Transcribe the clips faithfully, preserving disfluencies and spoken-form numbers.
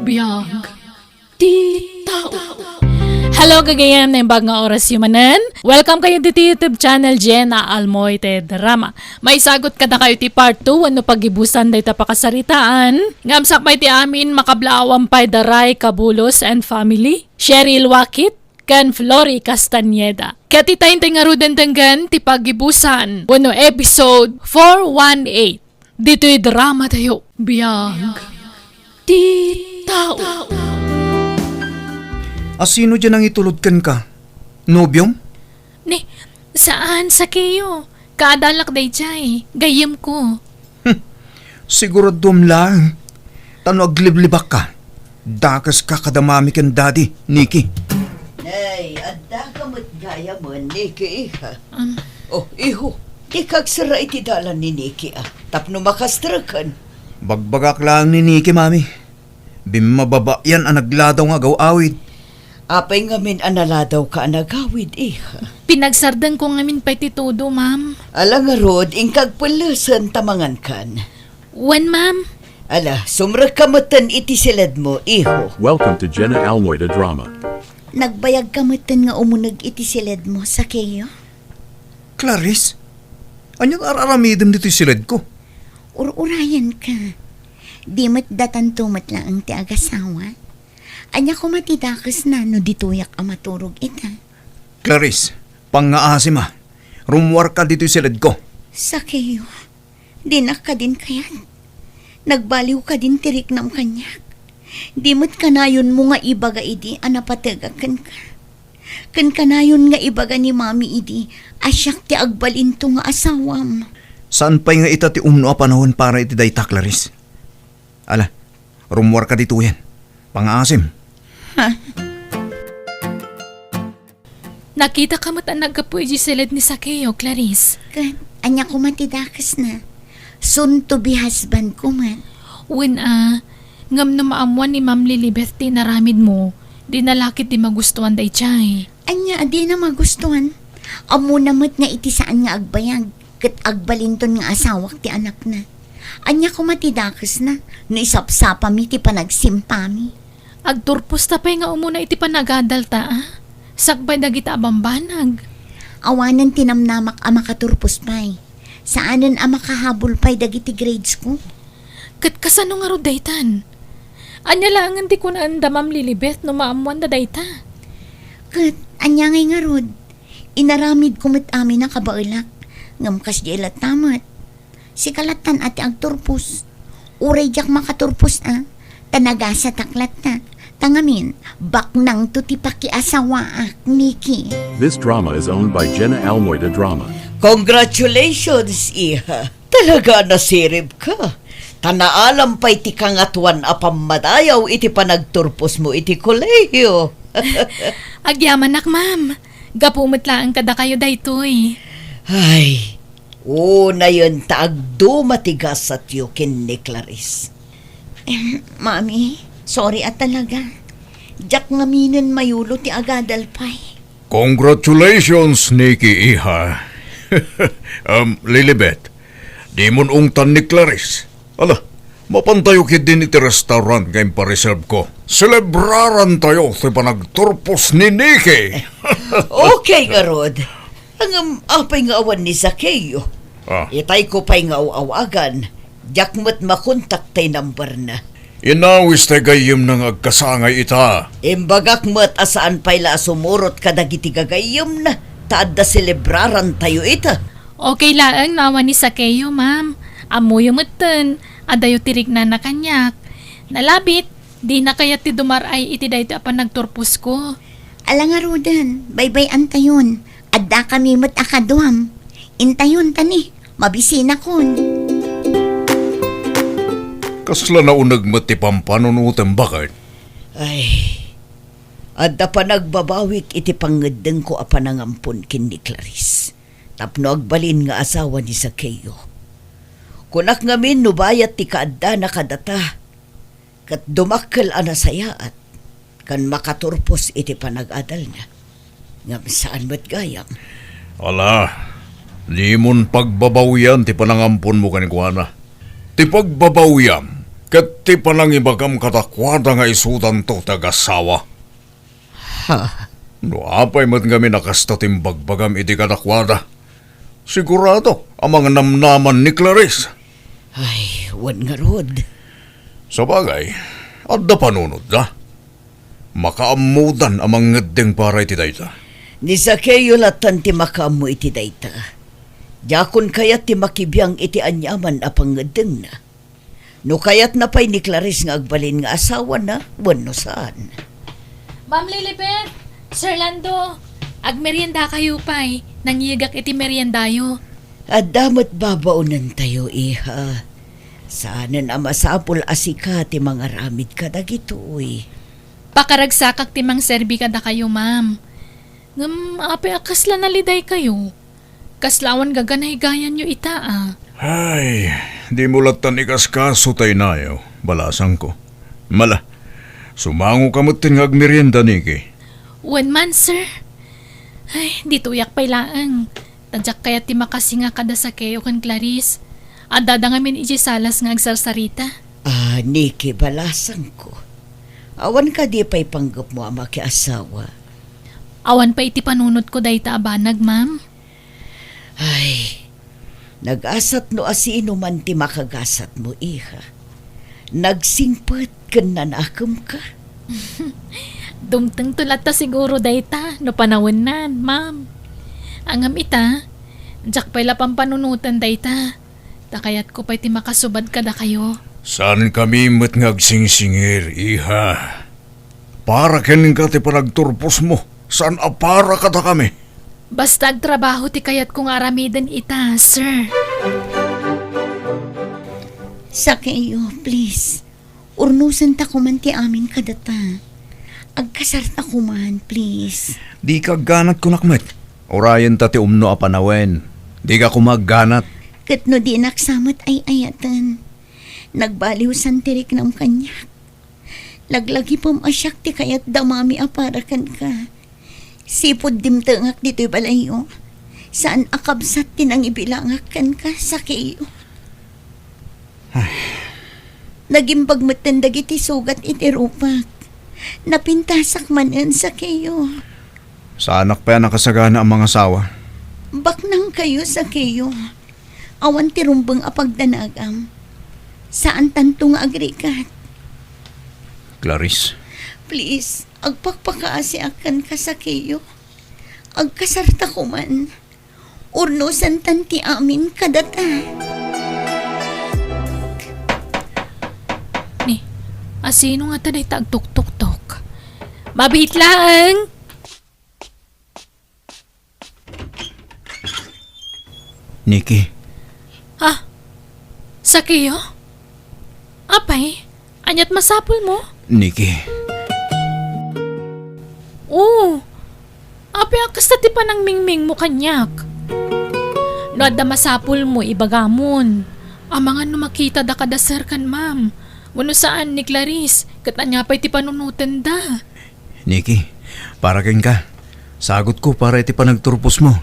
Biag ti tao. Hello, gagayyem, naimbag nga oras yu manen. Welcome kayo ditoy YouTube channel, Jenna Almoite Drama. Maisagut kada kayo ti part two, wenno paggibusan dayta pakasaritaan. Ngem sakbay ti amin, makablaawan pay da Ray Kabulos and family, Cheryl Wakit, ken Flory Castañeda. Ket ita intay ngaruden denggen ti paggibusan wenno episode four one eight. Ditoy drama tayo, Biag ti Tao. Asino diay nangitulod kenka? Nobiom? Ni, saan, Sakeo. Kaadalak daydiay, gayyemko. Hmm. Siguraduam laeng. Ta no agliblibakka, dakeska kada mami ken daddy, Nikki. Nay, addaka met gayamen, Nikki, iha. Um. Oh, iho, dika agserra iti dalan ni Nikki, a, tapno makastreken. Bagbagak laeng ni Nikki, mami. Bimmababaian a nagladaw nga agaw-awid. Apay ngamin a naladawka a nagawid, iha? Pinagsardengko ngamin pay ti todo, ma'am. Ala ngarud, inka agpellesen ta mangankan. Wen, ma'am. Ala, sumrekka metten iti siledmo, iho. Welcome to Jenna Almoy the Drama. Nagbayagka metten nga umuneg iti siledmo, Sakeo? Clarice, ania nga ar-aramidem ditoy siledko? Ur-urayenka. Di met datanto met laeng ti agasawa. Ania koma ti dakesna no ditoyak a maturog ita? Clarice, pangngaasim a. Rummuarka ditoy siledko. Sakeo, dinak kadin kayat. Nagbaliw kadin ti riknam kaniak. Di met kanayonmo nga ibaga idi a napategak kenka. Ken kanayon nga ibaga ni Mami idi a siak ti agbalinto nga asawam. Saan pay nga ita ti umno a panawen para iti dayta, Clarice? Ala, rummuarka ditoyen. Pangngaasim. Ha? Nakitaka met a naggapu idiay siled ni Sakeo, Clarice. Ket, ania koma ti dakesna? Soon to be husband ko met. Wen a, ngem no maammuan ni Ma'am Lilibeth ti inaramidmo, dina la ketdi magustuan daydiay. Ania a dina magustuan? Ammona met nga iti saan nga agbayag, ket agbalinton nga asawak ti anakna. Ania koma ti dakesna no isapsapami ti panagsimpami? Agturposta pay nga umuna iti panagadalta, a? Sakbay dagita a bambanag. Awanen ti namnamak a makaturpos pay. Saanen a makahabol pay dagiti grades ko. Ket kasano ngarud daytan? Ania laengen ti kunaenda, Ma'am Lilibeth, no maammuanda dayta? Ket ania ngay ngarud? Inaramidko met amin a kabaelak, ngem kasdiay latta met. Sika lattan a ti agturpos. Uray diak makaturpos a, ta nagasatak latta. Ta ngamin, baknangto ti pakiasawaak, Nikki. This drama is owned by Jenna Almoy the Drama. Congratulations, iha. Talaga a nasirib ka. Ta naalam pay ti kangatoan a pammadayaw iti panagturposmo iti kolehiyo. Agyamanak, ma'am. Gapu met laeng kadakayo daytoy. Ay, unayen ta agduma ti gasatyo ken ni Clarice. Em, Mami, sorry a talaga. Diak ngaminen mayulo ti agadal pay. Congratulations, Nikki, iha. Em, Lilibet, dimon ungtan ni Clarice. Ala, mapantayo ketdin iti restaurant nga impareserve ko. Selebrarantayo ti panagturpos ni Nikki. Okay ngarud. Ngem apay nga awan ni Zaqueo? Ah. Itay ko pay nga aw-awagan. Diak met makontak tay number na. Inawis tay gayyemna nga agkasangay ita. Imbagak met a saan pay la a sumurot kadagiti gagayyemna, ta adda selebrarantayo ita. Okay laeng no awan ni Zaqueo, ma'am. Ammoyo metten, adayo ti riknana kaniak. Nalabit, dina kayat ti dumar-ay iti daytoy a panagturposko. Ala ngaruden, baybay-antayon. Addakami met a kaduam. Intayon ta ni, mabisinakon. Kasla nauneg met ti pampanunotem, baket? Ay, adda panagbabawik iti pangngeddengko a panangampon ken ni Clarice tapno agbalin nga asawa ni Zaqueo. Kunak ngamin no bayat ti kaaddana kadata, ket dumakkel a nasayaat ken makaturpos iti panagadalna. Ngem saan met gayam. Ala, dimon pagbabawian ti panangamponmo kenkuana. Ti pagbabawiam, Ket ti panangibagam kadakuada nga isudanto ti agasawa. Ha? No apay met ngamin a kasta ti imbagbagam idi kadakuada, sigurado a mangnamnaman ni Clarice. Ay, wen ngarud. Sabagay, adda panunotda. Makaammodan a mangngeddeng para iti dayta. Ni Zaqueo lattan ti makaammo iti dayta. Diakon kayat ti makibiang iti aniaman a pangngeddengna. No kayatna pay ni Clarice nga agbalin nga asawana wenno saan. Ma'am Lilibet, Sir Lando, agmeriendakayo pay. Nangyegak iti meriendayo. Adda met babaonentayo, iha. Saanen a masapul a sika ti mangaramid kadagitoy. Pakaragsakak ti mangserbi kadakayo, ma'am. Ngem apay a kasla nalidaykayo? Kasla awan gaganaygayanyo ita a. Ay, dimo lattan ikaskaso ta inayo, balasangko. Mala, sumangoka metten nga agmerienda, Nikki. Wen man, sir. Ay, ditoyak pay laeng. Ta diak kayat ti makasinga kada Zaqueo ken Clarice. Addada ngamin idiay salas nga agsarsarita. Ah, Nikki, balasangko. Awan kadi pay panggepmo a makiasawa? Awan pay iti panunotko dayta a banag, ma'am. Ay, nagasat no asino man ti makagasatmo, iha. Nagsingpet ken nanakemka. Dumtengto latta siguro dayta no panawennan, ma'am. Ngem ita, diak pay la pampanunoten dayta. Ta kayatko pay ti makasubad kadakayo. Saankami met nga agsingsingir, iha. Para kenka ti panagturposmo, saan a para kadakami. Basta agtrabaho ti kayatko nga aramiden ita, sir. Zaqueo, please. Urnosenta koman ti amin kadata. Agkasarta koman, please. Dika agganat, kunak met. Urayenta ti umno a panawen. Dika koma agganat. Ket no dinak sa met ay-ayaten, nagbaliwsan ti riknam kaniak. Laglagipem a siak ti kayat da mami a para kenka. Sipud dimtengak ditoy balayyo, saan a kabsat ti nangibilangak kenka, Zaqueo. Ay. Nagimbag metten dagiti sugat iti rupak. Napintasak manen, Zaqueo. Saanak pay a nakasagana a mangasawa. Baknangkayo, Zaqueo. Awan ti rumbeng a pagdanagam. Saantanto nga agrigat. Clarice. Please, agpakpakaasiak kenka, Zaqueo. Agkasarta koman. Urnosentan ti amin kadata. Ni, asino ngata dayta agtuktoktok? Mabiit laeng! Nikki. Ah, Zaqueo? Apay, ania't masapulmo? Nikki. Oo. Apay a kasta ti panangmingmingmo kaniak? No adda masapulmo, ibagamon. Amangan no makitada kada sir ken ma'am. Wenno saan ni Clarice, ket ania pay ti panunotenda? Nikki, para kenka. Sagutko para iti panagturposmo.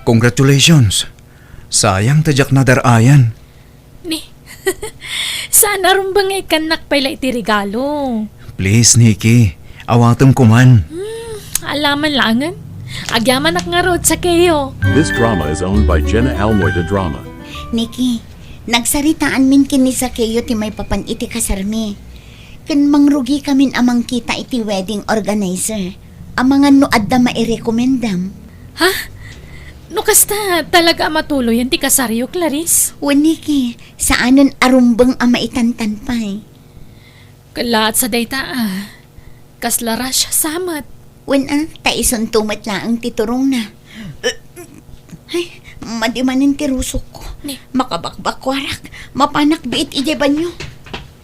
Congratulations! Sayang ta diak nadar-ayan. Ni, saan a rumbeng nga ikkannak pay la iti regalo. Please, Nikki, awatem koman. Hmm, alaman laengen. Agyamanak ngarud, Zaqueo. This drama is owned by Jenna Almoy de Drama. Nikki, nagsaritaanmin ken ni Zaqueo ti maipapan iti kasarmi. Ken mangrugikamin a mangkita iti wedding organizer. Amangan no adda mairekomendam. Ha? No kasta, talaga a matuloyen ti kasaryo, Clarice? Wen, Nikki, saanen a rumbeng a maitantan pay. Kellaat sa dayta a. Kasla rush sa met. Wen a, ta isunto met laeng ti turongna. Ay, madi manen ti rusokko. Ni? Makabakbakuarak. Mapanak biit idiay banyo.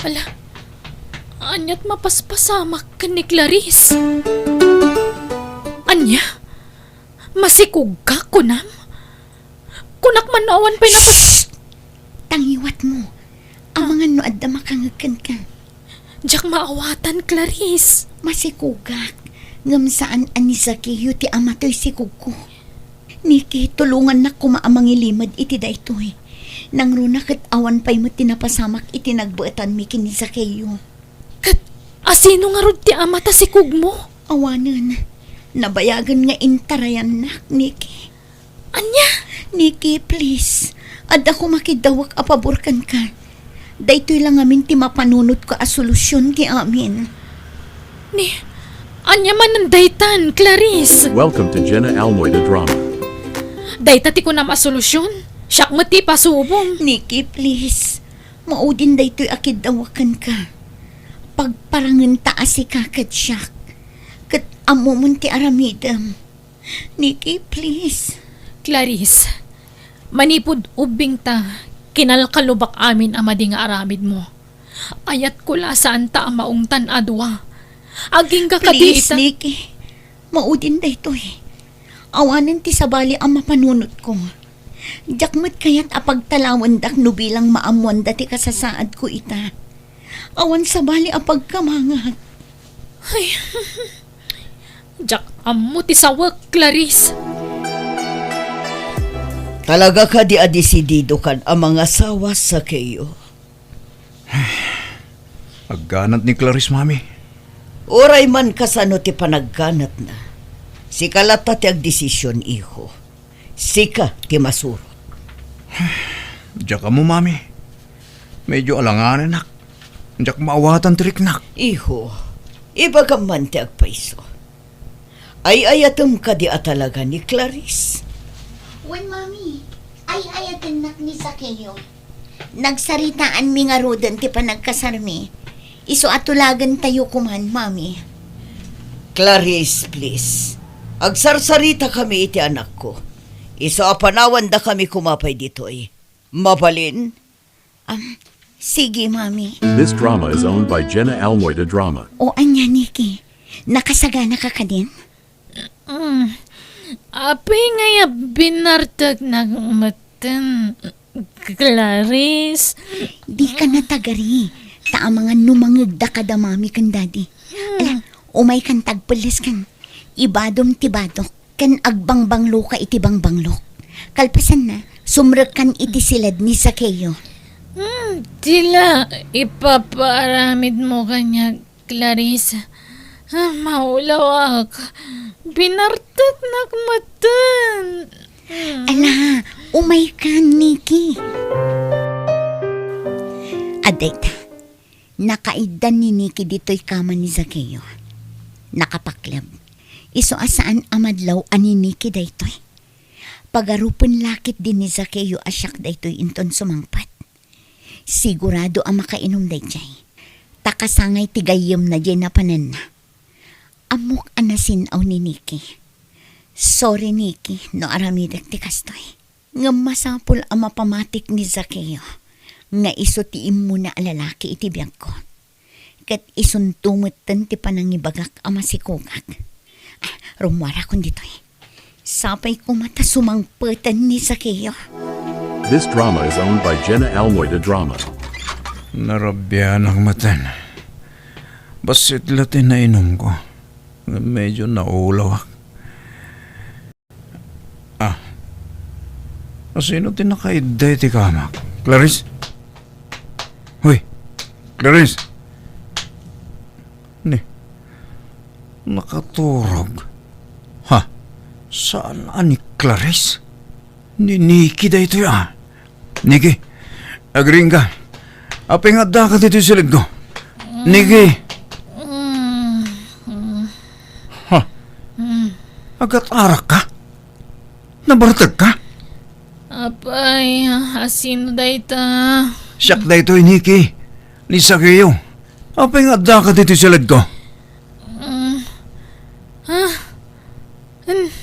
Ala, ania't mapaspasamak ken ni Clarice? Ania? Masikogka, kunam? Kunak man no awan pay napas- Shh! Tangiwatmo. Amangan no adda makangeg kenka. Diak maawatan, Clarice. Masikogak, ngem saan a ni Zaqueo ti ama toy sikogko. Nikki, tulongannak koma a mangilimed iti daytoy. Nangruna ket awan pay met ti napasamak iti nagbuetanmi ken ni Zaqueo. Ket asino ngarud ti ama ta sikogmo? Awanen. Nabayagen nga intarayannak, Nikki. Ania? Nikki, please. Adda koma kiddawek a pabor kenka. Daytoy la ngamin ti mapanunotko a solusyon ti amin. Ni, ania manen daytan, Clarice? Welcome to Jenna Almoy the Drama. Dayta ti kunam a solusyon? Siak met ti ipasubom. Nikki, please. Maudin daytoy a kiddawek kenka. Pagparangenta a sika ket siak. Ket ammomon ti aramidem. Nikki, please. Clarice, manipud ubbingta, kinalkalubak amin a madi nga aramidmo. Ayatko la a saanta a maungtan a dua. Agingga kadi Please, ita. Nikki. Maudin daytoy. Awanen ti sabali a mapanunotko. Diak met kayat a pagtalawendak no bilang maammoanda ti kasasaadko ita. Awan sabali a pagkamangak. Ay, diak ammo ti sawek, Clarice. Talaga kadi a desididokan a mangasawa, Zaqueo? Agganat ni Clarice, Mami. Uray man kasano ti panagganatna, sika latta ti agdesisyon, iho. Sika ti masurot. Diak ammo, Mami. Medyo alanganenak. Diak maawatan ti riknak. Iho, ibagam man ti agpayso. Ay-ayatem kadi a talaga ni Clarice? Wen, Mami. Ay-ayatennak ni Zaqueo. Nagsaritaanmi ngaruden ti panagkasarmi. Isu a tulagentayo koman, Mami. Clarice, please. Agsarsaritakami iti anakko. Isu a panawandakami koma pay ditoy. Mabalin? Um, sige, Mami. This drama is owned by Jenna Almoy de Drama. O ania, Nikki? Nakasaganaka kadin? Mm. Apay ngay a binarteknak metten, Clarice? Dika natagari. Ta amangan no mangegda kada Mami ken Daddy. Hmm. Ala, umaykan ta agpelleskan. Ibadom ti badok. Ken agbangbanglokka iti bangbanglok. Kalpasanna, sumrekkan iti siled ni Zaqueo. Hmm, ti la ipapaaramidmo kaniak, Clarice. Ah, maulawak. Binarteknak metten. Hmm. Ala, umaykan, Nikki. Adda ita. Nakaiddan ni Nikki ditoy kama ni Zaqueo. Nakapakleb. Isu a saan a madlaw a ni Nikki daytoy. Pagarupen la ketdi ni Zaqueo a siak daytoy inton sumangpet. Sigurado a makainom daydiay. Ta kasangay ti gayyemna diay napananna. Ammok a nasin-aw ni Nikki. Sorry, Nikki, no aramidek ti kastoy. Ngem masapul a mapamatik ni Zaqueo nga isu ti immuna a lalaki iti biagko. Ket isunto metten ti panangibagak a masikogak. Ah, rummuarakon ditoy. Sapay koma ta sumangpeten ni Zaqueo. This drama is owned by Jenna Almoy de Drama. Narabianak metten. Bassit la ti nainumko. Medyo naulawak. Ah. Asino ti nakaidda iti kamak? Clarice? Hoy, Clarice! Ni, nakaturog. Ha? Saan a ni Clarice? Ni Nikki daytoy, ah. Nikki, agriingka. Apay nga addaka ditoy siledko? Nikki! Ha? Agat-arakka? Nabartekka? Apay, asino dayta? Siak daytoy, Nikki. Ni Zaqueo. Apay nga addaka ditoy siledko? Mm. Ah,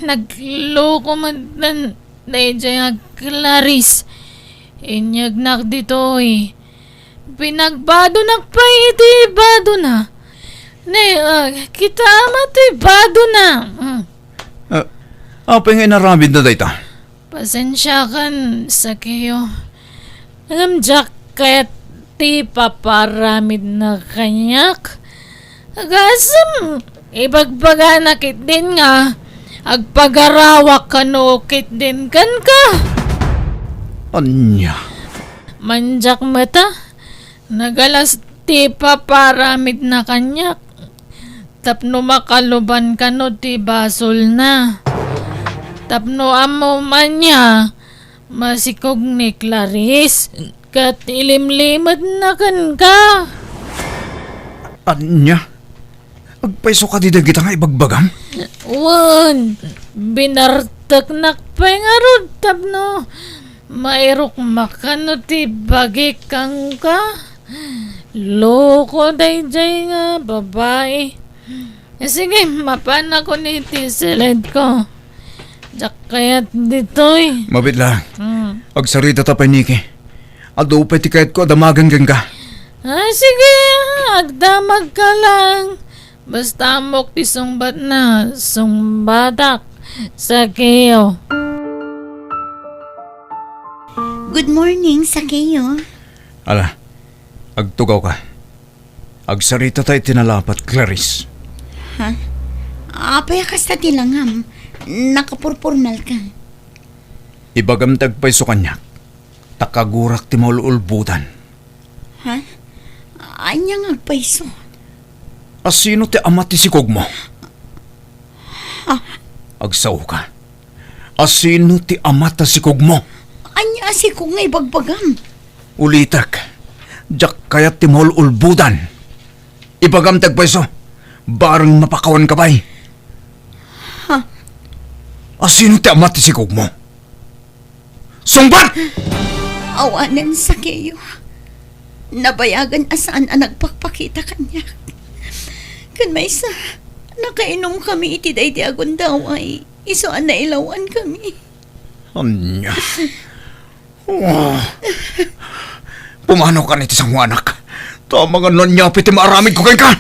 nagloko man daydiay a Clarice. Inyegnak ditoy. Pinagbadonak pay iti badona. Ne, ah, kita met ti badona. Mm. Ah, apay nga inaramidna dayta? Pasensiakan, Zaqueo. Ngem diak kayat ti paparamidna kaniak. Agasem, ibagbagana ketdin nga agpagarawak kano ketdin kenka. Ania? Mandiak met a, nagalas ti paparamidna kaniak. Tapno makaluban kano ti basolna. Tapno ammom ania, masikog ni Clarice, ket ilimlimedna kenka. Ania? Agpayso kadi dagita nga ibagbagam? Wen, binarteknak pay ngarud tapno mairukmak kano ti bagik kenka. Loko daydiay nga babai. Eh, sige, mapanakon iti siledko. Diak kayat ditoy. Mabiit la. Hmm. Agsaritata pay, Niki. Adu pay ti kayatko a damagen kenka. Ah, sige, agdamagka lang. Basta ammok ti sungbatna, sungbatak, Sakeo. Good morning, Sakeo. Ala, agtugawka. Agsaritata iti nalapat, Clarice. Ha? Apay a kasta ti langam? Nakapurpurmalka. Ibagam ti agpayso kaniak, ta kagurak ti maul-ulbodan. Ha? Ania nga agpayso? Asino ti ama ti sikogmo? Ha? Agsaoka. Asino ti ama ta sikogmo? Ania a sikog nga ibagbagam? Ulitek, diak kayat ti maul-ulbodan. Ibagam ti agpayso, bareng mapakawanka pay. Ha? Asino ti ama ti sikogmo? Sungbat! Awanen, Sakeo. Nabayagen a saan a nagpakpakita kaniak. Ken maysa, nakainomkami iti daydi a gundaway, isu a nailawankami. Ania? Oh. Pumanaw kan iti sangoanak. Ta amangan no ania pay ti maaramidko kenka.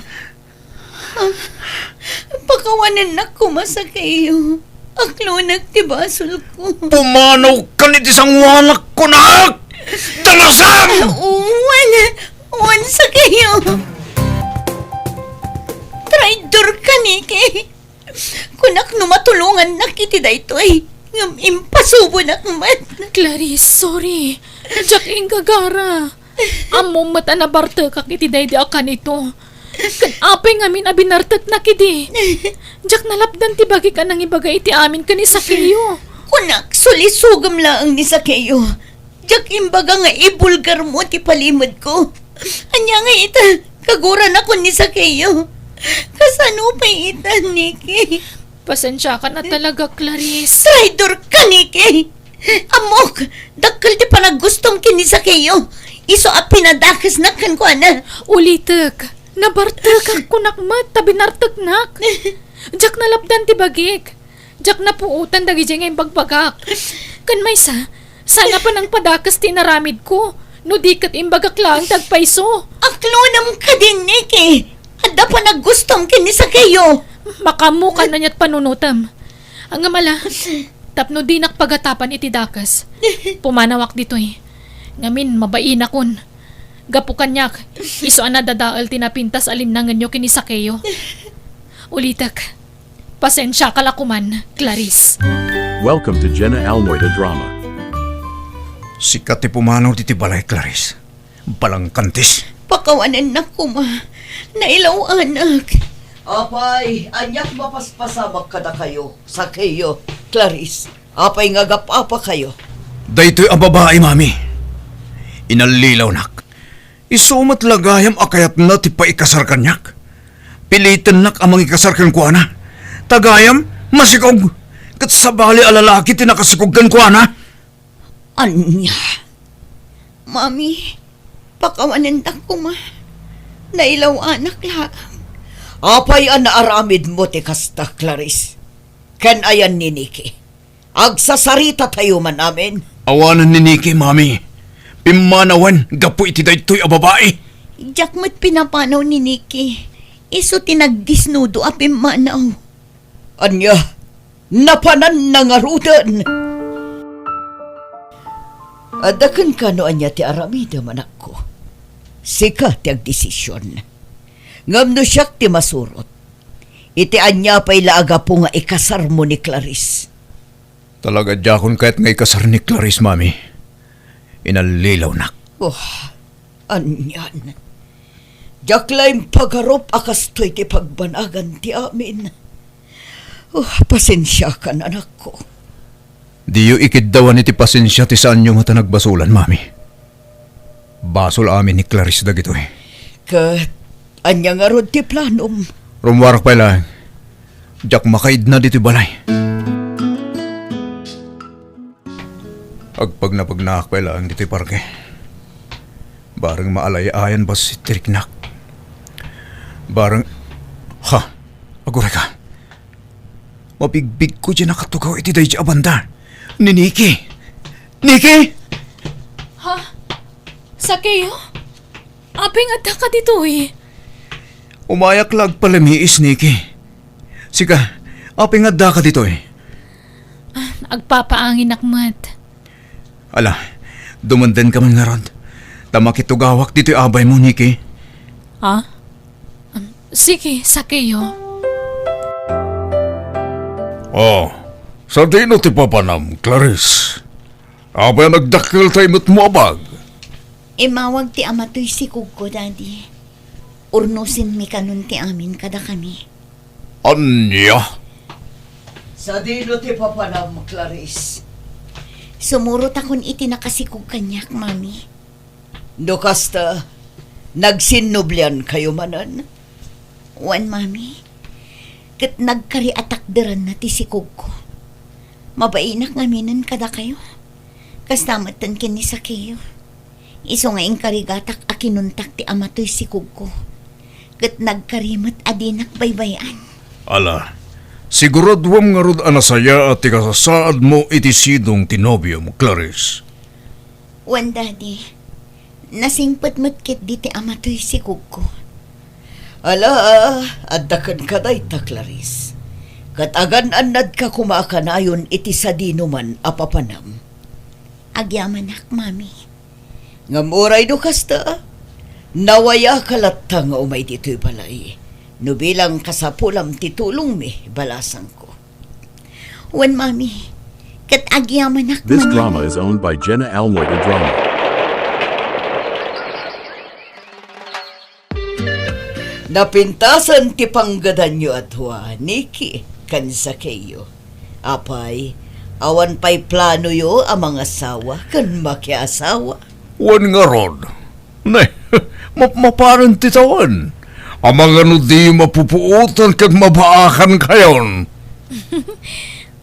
Pakawanennak koma, Sakeo. Aklonek ti basolko. Pumanaw kan iti sangoanak, kunak! Danasam! Wen, wen, Sakeo. Traidor ka, Niki. Kunak no matulongannak iti daytoy, ngem impasubonak met. Clarice, sorry. Diak inggagara. Ammom met a nabartekak iti daydi a kanito. Ket apay ngamin a binarteknak idi? Diak nalapdan ti bagik a nangibaga iti amin ken ni Sakeo. Kunak, sulisogem laeng ni Sakeo. Diak imbaga nga ibulgarmo ti palimedko. Ania nga ita, kaguranakon ni Sakeo. Kasano pay ita, Niki? Pasensiakan a talaga, Clarice. Traidor ka, Niki! Ammok, dakkel ti panaggustom ken ni Sakeo. Isu a pinadakesnak kenkuana. Ulitek, nabartekak, kunak met ta binarteknak. Diak nalapdan ti bagik. Diak napuotan dagidiay nga imbagbagak. Ken maysa, saan a panangpadakes ti inaramidko, no di ket imbagak laeng ti agpayso. Aklonem kadi, Niki. Adda panaggustom ken ni Sakeo. Makaammokan ania't panunotem. Ngem ala, tapno dinak pagatapan iti dakes, pumanawak ditoy. Ngamin, mabainakon. Gapu kaniak, isu a nadadael ti napintas a linnangenyo ken ni Sakeo. Ulitek, pasensiaka la koman, Clarice. Welcome to Jenna Almoy the Drama. Sika ti pumanaw ditoy balay, Clarice. Balangkantis. Pakawanennak koma. Nailaw-anak. Apay, ania't mapaspasamak kadakayo, Sakeo, Clarice? Apay nga agap-apakayo? Daytoy a babai, Mami. Inallilawnak. Isu met la gayam a kayatna ti paikasar kaniak. Pilitennak a mangikasar kenkuana. Ta gayam, masikog. Ket sabali a lalaki ti nakasikog kenkuana. Ania? Mami, pakawanennak koma. Nailaw-anak laeng. Apay a naaramidmo ti kasta, Clarice? Ken ayan ni Niki? Agsasaritatayo man amin. Awanen ni Niki, Mami. Pimmanawen gapu iti daytoy a babai. Diak met pinapanaw ni Niki. Isu ti nagdisnudo a pimmanaw. Ania? Napananna ngaruden? Adda kenka no ania ti aramidem, anakko. Sika ti agdesision. Ngem no siak ti masurot, iti ania pay la a gapu nga ikasarmo ni Clarice? Talaga diakon kayat nga ikasar ni Clarice, Mami. Inallilawnak. Oh, anian. Diak la impagarup a kastoy ti pagbanagan ti amin. Oh, pasensiakan, anakko. Diyo ikiddawan iti pasensia ti saanyo met a nagbasolan, Mami. Basol amin ni Clarice dagitoy. Ket ania ngarud ti planom? Rummuarak pay laeng. Diak makaidna ditoy balay. Agpagnapagnaak pay laeng ditoy parke. Bareng maalay-ayan bassit ti riknak. Bareng, ha, aguray ka. Mabigbigko diay nakatugaw iti daydi a banda. Ni Nikki! Nikki! Ha? Sakeo? Apay nga addaka ditoy? Umayak la agpalamiis, Nikki. Sika, apay nga addaka ditoy? Ah, agpapaanginak met. Ala, dumendenka man ngarud. Ta makitugawak ditoy abaymo, Nikki. Ha? Um, sige, Sakeo. Oh, sadino ti papanam, Clarice? Apay a nagdakkel ta imetmo a bag? Immawag ti amatoy sikugko, Daddy. Urnosenmi kanon ti amin kadakami. Ania? Sadino ti papanam, Clarice? Sumurotakon iti nakasikog kaniak, Mami. No kasta, nagsinnubliankayo manen? Wen, Mami. Ket nagkari a takderanna ti sikugko. Mabainak ngaminen kadakayo. Kasta metten ken ni Sakeo. Isu nga inkarigatak a kinuntak ti amatoy sikugko. Ket nagkari met a dinak baybay-an. Ala, siguraduem ngarud a nasayaat ti kasasaadmo iti sidong ti nobiom, Clarice. Wen, Daddy, nasingpet met ketdi ti amatoy sikugko. Ala, adda kenka dayta, Clarice. Ket agan-annadka koma a kanayon iti sadinoman a papanam. Agyamanak, Mami. Ngem uray no kasta, nawayaka latta nga umay ditoy balay, no bilang kasapulam ti tulongmi, balasangko. Wen, Mami, ket agyamanak. This manen. Drama is owned by Jenna Almoy de Drama. Napintasen ti panggedanyo a dua, Nikki ken Sakeo. Apay, awan pay planoyo a mangasawa ken makiasawa? Wen ngarud. Ne, mapmapanen ti tawen. Amangan no di mapupuotan ket mabaakankayon.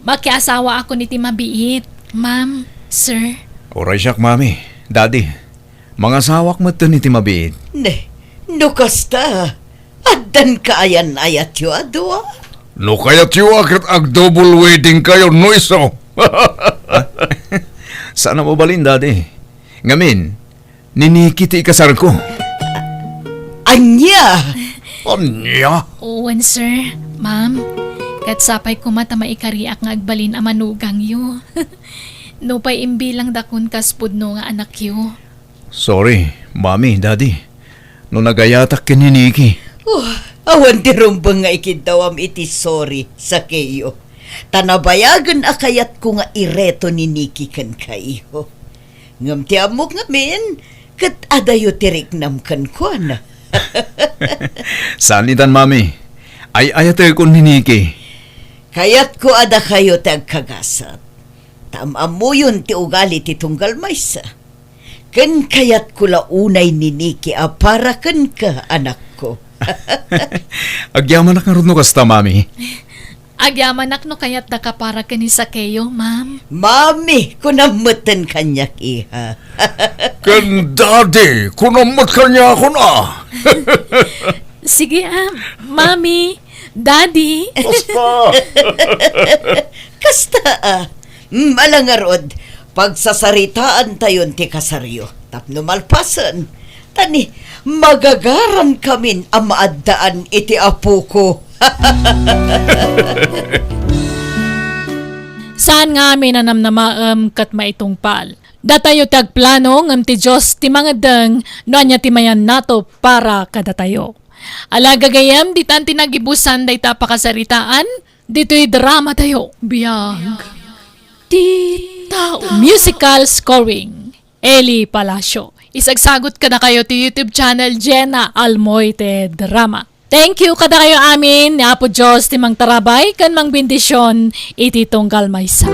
Makiasawaakon iti mabiit, ma'am, sir. Uray siak, Mami, Daddy. Mangasawak metten iti mabiit. Ne, no kasta, addan kaayan-ayatyo a dua? No kayatyo a ket ag-double wedding kayo, no isu? Saan a mabalin, Daddy. Ngamin, ni Nikki ti ikasarko. Ania? Ania? Wen, sir, ma'am. Ket sapay koma ta maikariak nga agbalin a manugangyo. Nupay imbilangdakon kas pudno nga anakyo. Sorry, Mami, Daddy. No nagayatak ken ni Nikki. Oh, awan ti rumbeng nga ikiddawam iti sorry, Sakeo. Ta nabayagen a kayatko nga ireto ni Nikki kenkayo. Ngem ti ammok ngamin, ket adayo ti riknam kenkuana. Saan itan, Mami. Ay-ayatekon ni Nikki. Kayatko a dakayo ti agkagasat. Ta am-ammoyon ti ugali ti tunggal maysa. Ken kayatko la unay ni Nikki a para kenka, anakko. Agyamanak ngarud no kasta, Mami. Agyamanak no kayatdaka para ken ni Sakeo, ma'am. Mami, kunam metten kaniak, iha. Ken Daddy, kunam met kaniakon a. Sige, ah, Mami, Daddy. Kasta. Kasta, ah. Mm, ala ngarud, pagsasaritaantayon ti kasaryo tapno malpasen. Ta ni, magagarankamin a maaddaan iti apoko. Saan nga amin a namnamaem ket maitungpal. Datayo ti agplano, ngem ti Dios ti mangeddeng no ania ti mayannato para kadatayo. Ala gagayyem, ditan ti nagibusan dayta a pakasaritaan, ditoy dramatayo. Biag ti tao. Musical scoring, Eli Palacio. Isagsagot kadakayo ti YouTube channel Jenna Almoite Drama. Thank you kadakayo amin, ni Apo Dios ti mangtarabay ken mangbendisyon iti tunggal maysa.